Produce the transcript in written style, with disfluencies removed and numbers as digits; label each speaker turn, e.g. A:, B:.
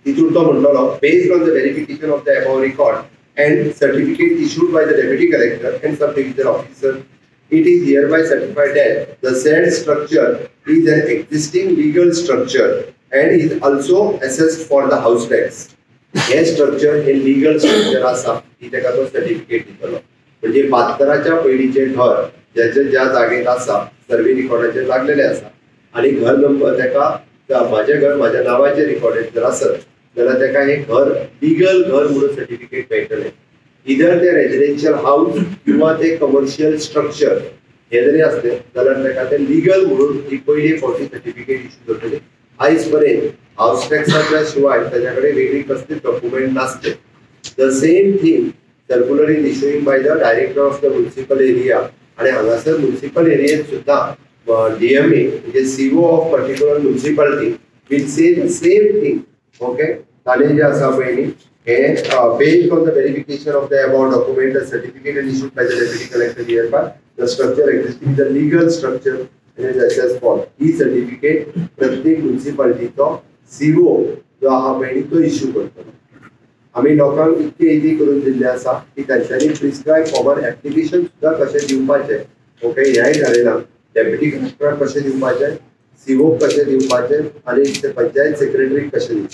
A: तितून तो म्हणटलो, based on the verification of the above record and certificate issued by the deputy collector and sub division officer, it is hereby certified that the said structure is an existing legal structure and is also assessed for the house tax. Hey structure hey legal structure आसा की ताका तो certificate दितलो. म्हणजे 72च्या पयलींचें घर ज्याचे ज्या जागेत आसा, सर्वे रिकॉर्डाचेर लागलेलें आसा आनी घर नंबर ताका म्हाजें घर म्हाज्या नांवाचेर रिकॉर्डेड जर आसत जाल्यार ताका हें घर लिगल घर म्हणून सर्टिफिकेट मेळटलें. इधर ते रेजिडेन्शियल हाऊस किंवा ते कमर्शियल स्ट्रक्चर हे जरी असले जाल्यार ताका ते लिगल म्हणून ही पयली फावटी सर्टिफिकेट इश्यू करतले. आयज पर्यंत हाऊस टॅक्साच्या शिवाय ताच्या कडेन वेगळी कसलीच डॉक्युमेंट नासले. The same thing circular is issuing by the director of the municipal area. आनी हांगासर म्युनिसिपल एरियेत सुद्दां DMA म्हणजे CO of particular municipality will say the same thing. Okay, ताणें जें आसा पळय न्ही हे based on the verification of the above document, the certificate issued by the deputy collector hereby the structure existing the legal structure and is assessed for. He certificate प्रत्येक म्युनिसिपालिटीचो CO जो आहा पळय न्ही तो इश्यू करतलो. आमी लोकांक इतके इजी करून दिल्ले आसा की तांच्यांनी प्रिस्क्रायब फॉर्मार एप्लिकेशन सुद्दां कशें दिवपाचें, ओके, हेंय थारयलां. डेप्युटी कलेक्टराक कशें दिवपाचें, सीओक कशें दिवपाचें आनी पंचायत सेक्रेटरीक कशें दिवपाचें.